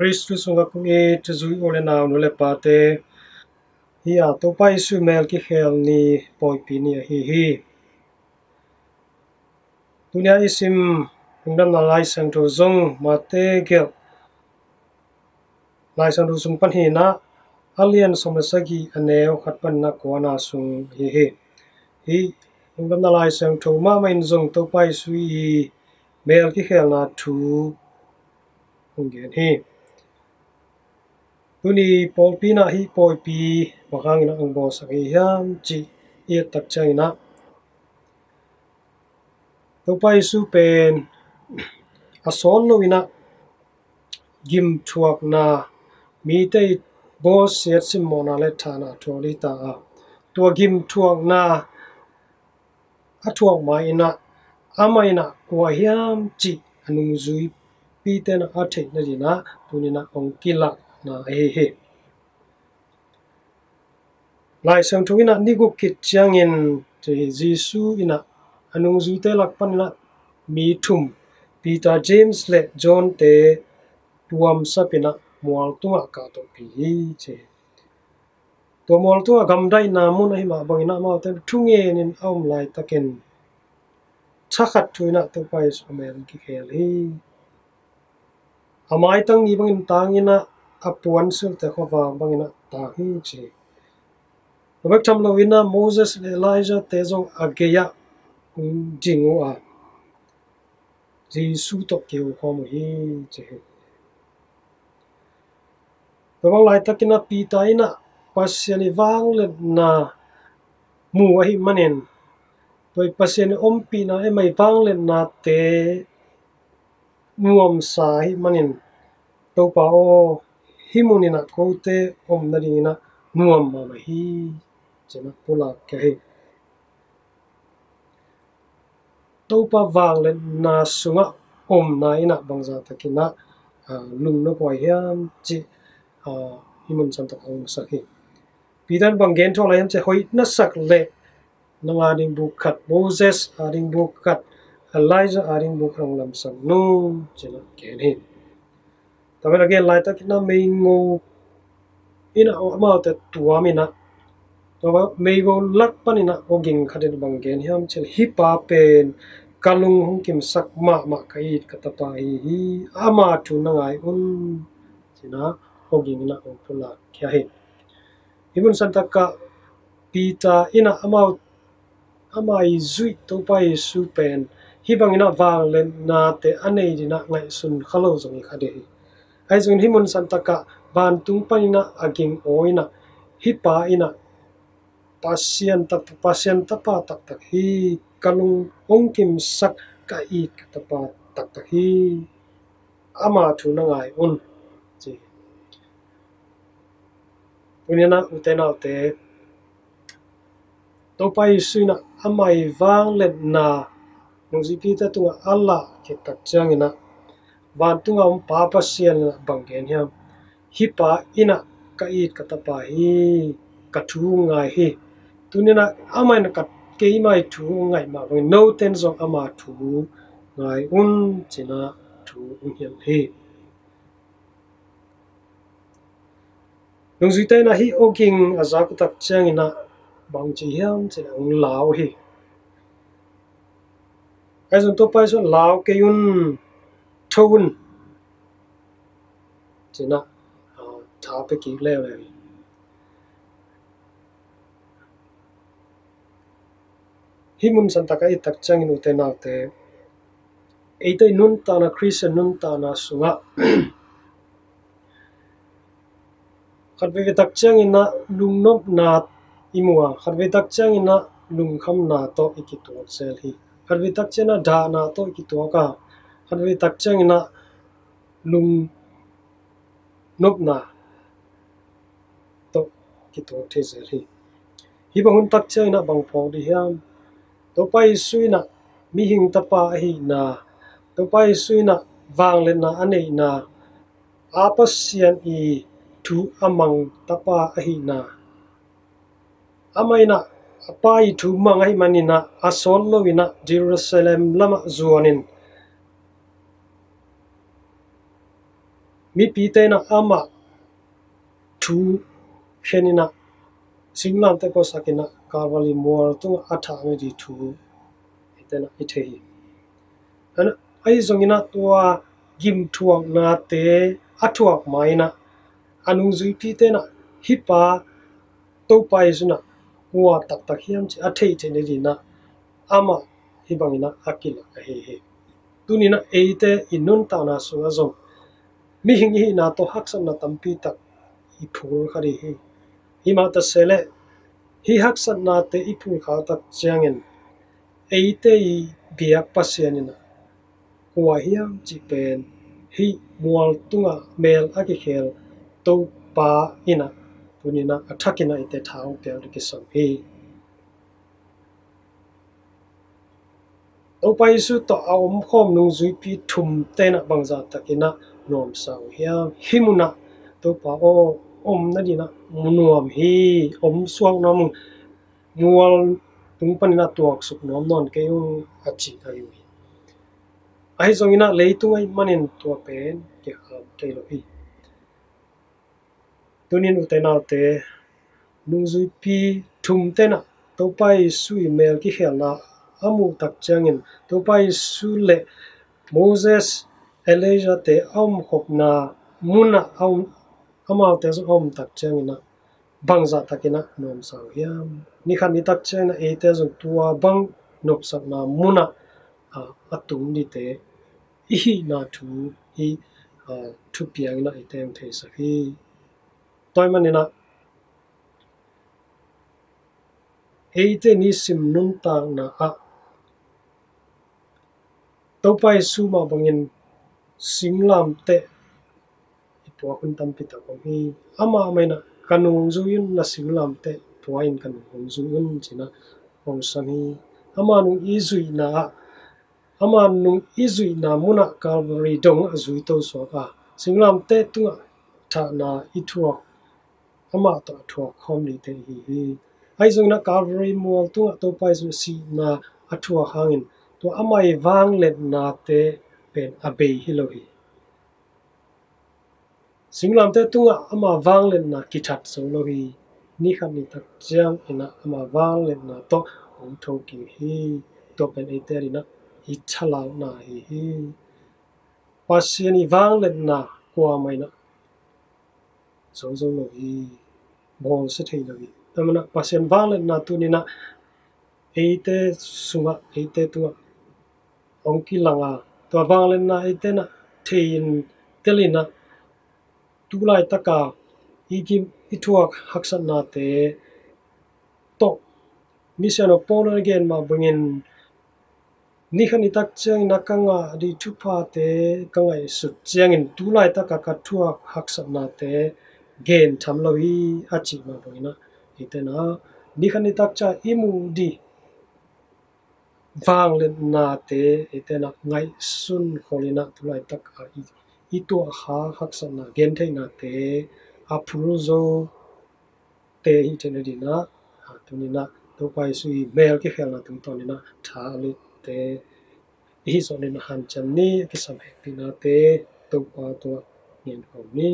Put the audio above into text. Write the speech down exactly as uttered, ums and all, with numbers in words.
Kristu sungah kong it zui u le nau, nu le pate, hi a, Topa Jesu mel kikhel ni, pawipi ni ahi hi. Tunia i sim Lungdamna Lai Siangtho zong Mate gelh Lai Siangtho sung pan hi a, a lian sawm le sagih, a neu khat pan a kuana sung hi hi. Hi Lungdamna Lai Siangtho mahmah in zong Topa Jesu i mel kikhelna thu hong gen hi. Tuni pawlpi in ah hih pawipi bang hangin ah hong bawlsak hi hiam cih i et tak ciangin ah, Topa Jesu pen a sawt lo in ah gimthuakna, mite i bawlsiat simmawhna le thahna a thuak ding ta a, tua gimthuakna a thuak ma in ah amah in ah kua hiam cih a nungzuipite in ah a theihna dingin ah tuni in ah hong kilakna ahi hi. Lai Siangtho in ah ni guk khit ciangin Jesu in ah a nungzuite lak pan in ah mi thum, Peter, James le John te tuamsap in ah mual tungah kahtohpih hi, ci hi. Tua mual tungah gamdaihna mun ahi mah bangin ah amaute thungen in a om laitakin thakhat thu in ah Topa Jesu a mel kikhel hi. A maitang ni bangin tang in ah a puan silte khuavak bangin ah tang hi, ci hi. Tua bek tham lo in ah Moses le Elijah te zong a gei-ah hong ding uh a, Jesu tawh kiho khawm uh hi, ci hi. Tua bang laitakin ah Peter in ah Pasian i vangliatna mu ahih manin, tua i Pasian i ompihna, ei mai vangliatnate nuamsa ahih manin, Topa aw, hih mun in ah kote om nadingin ah nuam mahmah hi, ci-in ah pulak khia hi. Topa vangliatna sungah omna in ah bangzah takin ah, ah, lungnop huai hiam cih, ah, hih mun santak ah hong musak hi. Peter in bang gen thuah lai hiam cih leh, hoih na sak leh nang a ding buk khat, Moses a ding buk khat, Elijah a ding buk khat hong lamsang nung, ci-in ah gen hi. Tua pen a gen laitakin ah meigo in ah amaute tuam in ah, tua meigo lak pan in ah awging khat in bang gen hiam cih leh, hih pa pen ka lung hong kimsak mahmah ka it ka tapa ahi hi, ama thu na ngai un, ci-in ah awging in ah hong pulak khia hi. Hih mun santak ah Peter in ah amau, ama i zuih Topa Jesu pen hih bangin ah vangliatnate a nei dingin ah ngaihsun kha lo zong hi kha ding hi. Ahi zongin hih mun santak ah vantung panin ah a ging aw in ah, hih pa in ah Pasian taktak, Pasian tapa taktak hi, ka lung hong kimsak ka it ka tapa taktak hi, ama thu na ngai un, ci hi. Tuni in ah ute naute, Topa Jesu in ah ama i vangliatna nungzuipite tungah a lah khit tak ciangin ah, vantung a om Pa Pasian in ah bang gen hiam? Hih pa in ah ka it ka tapa hi, ka thu ngai hi. Tuni in ah amah in ah ka, keima i thu ngaih mah bangin note in zong ama thu ngai un, ci-in ah thu hong hilh hi. Nungzuite in ah hih awging a zak uh tak ciangin ah bang ci hiam cih leh hong lau hi. Ahi zong Topa Jesu in lau kei un, tho un, ci-in ah, ah, tha pia kik leuleu hi. Hih mun santak ah i et tak ciangin ute naute, eite i nuntakna, Khristian nuntakna sungah khat veivei tak ciangin ah lungnopna i mu a, khat vei tak ciangin ah lungkhamna tawh i kituak zel hi. Khat vei tak ciangin ah dahna tawh i kituak a, khat vei tak ciangin ah lungnopna tawh kituak thei zel hi. Hih bang hun tak ciangin ah bang phawk ding hiam? Topa Jesu in ah mihing tapa ahihna, Topa Jesu in ah vangliatna a neihna, a Pasian i thu a mang tapa ahihna, amah in ah a Pa i thu mang ahih manin ah a sawt lo in ah Jerusalem lamah zuanin Mipite in ah amah thu khen in ah singlamteh puaksak in ah Calvary mual tungah a thah ngei ding thu eite in ah i thei hi. Ahi zongin ah tua gimthuaknate a thuak ma-in ah a nungzuipite in ah hih pa Topa Jesu in ah kua taktak hiam cih a theih theihna dingin ah amah hih bangin ah a kilak ahi hi. Tuni in ah eite i nuntakna sungah zong mihing i hihna tawh haksatna tampi tak i phul kha ding hi. Himah ta se leh hih haksatnate i phul khak tak ciangin eite i biak Pasian in ah kua hiam cih pen hih mual tungah mel a kikhel Topa in ah tuni in ah a thakin ah eite tha hong piak ding kisam hi. Topa Jesu tawh a omkhawm nungzuipi thumte in ah bangzah takin ah nuamsa uh hiam? Hih munah Topa aw, omna dingin ah mu nuam hi, om suak nuam ung, mual tung panin ah tuaksuk nuam nawn kei ung, a ci ahi uh hi. Ahi zongin ah leitung ahih manin tua pen kikham thei lo hi. Tunin ute naute, nungzuipi thumte in ah Topa Jesu i mel kikhelna a muh tak ciangin Topa Jesu le Moses, Elijah-te a omkhopna munah a om, amaute zong a om tak ciangin ah bangzah takin ah nuamsa uh hiam? Nikhat ni tak ciangin ah eite zong tua bang nopsakna munah a, a tung dingte i hihna thu hih, a, thupiang in ah eite hong theisak hi. Tua ahih manin ah eite nisim nuntakna ah Topa Jesu mah bangin singlamteh i puak hun tampi tak om hi. Amah mah in ah ka nung zui un, na singlamteh pua in ka nung hong zui un ci-in ah hong sam hi. Ama nung i zuihna ah, ama nung i zuihna munah Calvary dong a zui to suak a singlamteh tungah thahna i thuak, amah tawh a thuak khawm dingte i hi hi. Ahi zongin ah Calvary mual tungah Topa Jesu sihna a thuak hangin tua ama i vangliatnate pen a bei hi lo hi. Singlamteh tungah ama vangliatna kithat zo lo hi. Nikhat ni tak ciangin ah ama vangliatna tawh hong thokik hi. Tua pen eite adingin ah i thalakna ahi hi. Pasian i vangliatna kuamah in ah zo zo lo hi. Bawlsia thei lo hi. Tua manin ah Pasian vangliatna tuni-in ah eite sungah, eite tungah hong kilang a, tua vangliatna eite in ah thei in, tel in ah, tu laitaka i kim, i thuak haksatnate tawh, misiangtho Paul in a gen mah bangin, nikhat ni tak ciangin ah ka ngah ding thuphate ka ngaihsut ciangin tu laitaka ka thuak haksatnate gen tham lo hi, a cih mah bangin ah, eite in ah nikhat ni tak ciang i muh ding vangliatnate eite in ah ngaihsun khol in ah, tu laitak a i, i tuah kha haksatna gentheihnate a phul zote hi theihna dingin ah, a, tuni-in ah Topa Jesu i mel kikhelna tungtawnin ah tha a litte i hih zawh dingin ah hanciam ni. A kisam hehpihnate Topa tungah ngen khawm ni.